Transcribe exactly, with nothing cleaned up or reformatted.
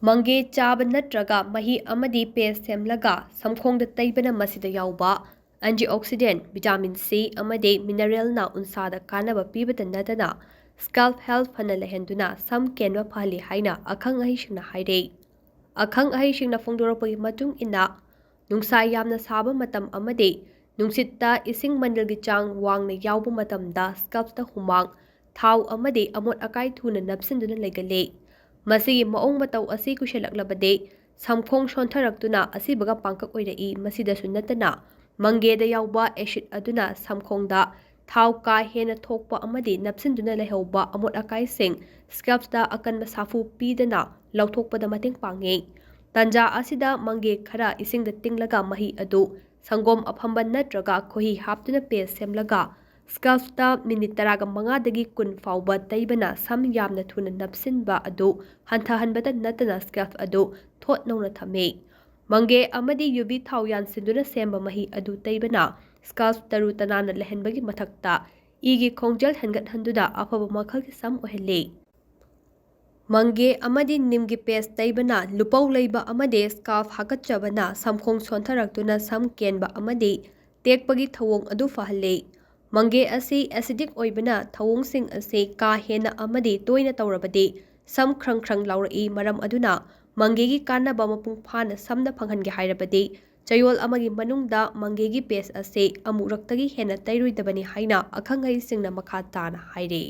ꯃꯪꯒꯦ ꯆꯥꯕ ꯅꯠꯇ꯭ꯔꯒ ꯃꯍꯤ ꯑꯃꯗꯤ paste ꯁꯦꯝꯂꯒ ꯁꯝꯈꯣꯡꯗ ꯇꯩꯕꯅ ꯃꯁꯤꯗ ꯌꯥꯎꯕ antioxidant, vitamin C ꯑꯃꯗꯤ mineralꯅ ꯎꯟꯁꯥꯗ ꯀꯥꯟꯅꯕ ꯄꯤꯕꯇ ꯅꯠꯇꯅ scalp health ꯐꯅ ꯂꯩꯍꯟꯗꯨꯅ ꯁꯝ ꯀꯦꯟꯕ ꯐꯍꯜꯂꯤ ꯍꯥꯏꯅ ꯑꯈꯪ ꯑꯍꯩꯁꯤꯡꯅ ꯍꯥꯏꯔꯤ꯫ ꯑꯈꯪ ꯑꯍꯩꯁꯤꯡꯅ ꯐꯣꯡꯗꯣꯔꯛꯄꯒꯤ ꯃꯇꯨꯡ ꯏꯟꯅ, ꯅꯨꯡꯁꯥ ꯌꯥꯝꯅ ꯁꯥꯕ ꯃꯇꯝ ꯑꯃꯗꯤ ꯅꯨꯡꯁꯤꯠꯇ ꯏꯁꯤꯡ ꯃꯅꯤꯜꯒꯤ ꯆꯥꯡ ꯋꯥꯡꯅ ꯌꯥꯎꯕ ꯃꯇꯝꯗ scalpꯇ ꯍꯨꯃꯥꯡ, ꯊꯥꯎ ꯑꯃꯗꯤ ꯑꯃꯣꯠ ꯑꯀꯥꯏ ꯊꯨꯅ ꯅꯞꯁꯤꯟꯗꯨꯅ ꯂꯩꯒꯜꯂꯤ꯫ ꯃꯁꯤꯒꯤ ꯃꯑꯣꯡ ꯃꯇꯧ ꯑꯁꯤ ꯀꯨꯏꯁꯜꯂꯛꯂꯕꯗꯤ ꯁꯝꯈꯣꯡ ꯁꯣꯟꯊꯔꯛꯇꯨꯅ ꯑꯁꯤꯕꯒ ꯄꯥꯡꯀꯛ ꯑꯣꯏꯔꯛꯏ꯫ ꯃꯁꯤꯗꯁꯨ ꯅꯠꯇꯅ, ꯃꯪꯒꯦꯗ ꯌꯥꯎꯕ acid ꯑꯗꯨꯅ ꯁꯝꯈꯣꯡꯗ ꯊꯥꯎ ꯀꯥ ꯍꯦꯟꯅ ꯊꯣꯛꯄ ꯑꯃꯗꯤ ꯅꯞꯁꯤꯟꯗꯨꯅ ꯂꯩꯍꯧꯕ ꯑꯃꯣꯠ ꯑꯀꯥꯏꯁꯤꯡ scalpꯇ ꯑꯀꯟꯕ ꯁꯥꯐꯨ ꯄꯤꯗꯅ ꯂꯧꯊꯣꯛꯄꯗ ꯃꯇꯦꯡ ꯄꯥꯡꯉꯤ꯫ ꯇꯥꯟꯖꯥ ꯑꯁꯤꯗ ꯃꯪꯒꯦ ꯈꯔ ꯏꯁꯤꯡꯗ ꯇꯤꯡꯂꯒ ꯃꯍꯤ ꯑꯗꯨ ꯁꯪꯒꯣꯝ ꯑꯐꯝꯕ ꯅꯠꯇ꯭ꯔꯒ ꯈꯣꯏꯍꯤ ꯍꯥꯞꯇꯨꯅ paste ꯁꯦꯝꯂꯒ scalpꯇ minute ꯇꯔꯥꯃꯉꯥꯗꯒꯤ ꯀꯨꯟ ꯐꯥꯎꯕ ꯇꯩꯕꯅ ꯁꯝ ꯌꯥꯝꯅ ꯊꯨꯅ ꯅꯞꯁꯤꯟꯕ ꯑꯗꯨ ꯍꯟꯊꯍꯟꯕꯇ ꯅꯠꯇꯅ scalp ꯑꯗꯨ ꯊꯣꯠ ꯅꯧꯅ ꯊꯝꯃꯤ꯫ ꯃꯪꯒꯦ ꯑꯃꯗꯤ ꯌꯨꯕꯤ ꯊꯥꯎ ꯌꯥꯟꯁꯤꯟꯗꯨꯅ ꯁꯦꯝꯕ ꯃꯍꯤ ꯑꯗꯨ ꯇꯩꯕꯅ scalp ꯇꯔꯨ ꯇꯅꯥꯟꯅ ꯂꯩꯍꯟꯕꯒꯤ ꯃꯊꯛꯇ ꯏꯒꯤ ꯈꯣꯡꯖꯦꯜ ꯍꯦꯟꯒꯠꯍꯟꯗꯨꯅ ꯑꯐꯕ ꯃꯈꯜꯒꯤ ꯁꯝ ꯑꯣꯏꯍꯜꯂꯤ꯫ ꯃꯪꯒꯦ ꯑꯃꯗꯤ ꯅꯤꯝꯒꯤ paste ꯇꯩꯕꯅ ꯂꯨꯄꯧ ꯂꯩꯕ ꯑꯃꯗꯤ scalp ꯍꯥꯀꯠꯆꯕꯅ ꯁꯝꯈꯣꯡ ꯁꯣꯟꯊꯔꯛꯇꯨꯅ ꯁꯝ ꯀꯦꯟꯕ ꯑꯃꯗꯤ ꯇꯦꯛꯄꯒꯤ ꯊꯧꯑꯣꯡ ꯑꯗꯨ ꯐꯍꯜꯂꯤ꯫ ꯃꯪꯒꯦ ꯑꯁꯤ acidic ꯑꯣꯏꯕꯅ ꯊꯧꯑꯣꯡꯁꯤꯡ ꯑꯁꯤ ꯀꯥ ꯍꯦꯟꯅ ꯑꯃꯗꯤ ꯇꯣꯏꯅ ꯇꯧꯔꯕꯗꯤ ꯁꯝ ꯈ꯭ꯔꯪ ꯈ꯭ꯔꯪ ꯂꯥꯎꯔꯛꯏ꯫ ꯃꯔꯝ ꯑꯗꯨꯅ ꯃꯪꯒꯦꯒꯤ ꯀꯥꯟꯅꯕ ꯃꯄꯨꯡ ꯐꯥꯅ ꯁꯝꯅ ꯐꯪꯍꯟꯒꯦ ꯍꯥꯏꯔꯕꯗꯤ ꯆꯌꯣꯜ ꯑꯃꯒꯤ ꯃꯅꯨꯡꯗ ꯃꯪꯒꯦꯒꯤ paste ꯑꯁꯤ ꯑꯃꯨꯔꯛꯇꯒꯤ ꯍꯦꯟꯅ ꯇꯩꯔꯣꯏꯗꯕꯅꯤ ꯍꯥꯏꯅ ꯑꯈꯪ ꯑꯍꯩꯁꯤꯡꯅ ꯃꯈꯥ ꯇꯥꯅ ꯍꯥꯏꯔꯤ꯫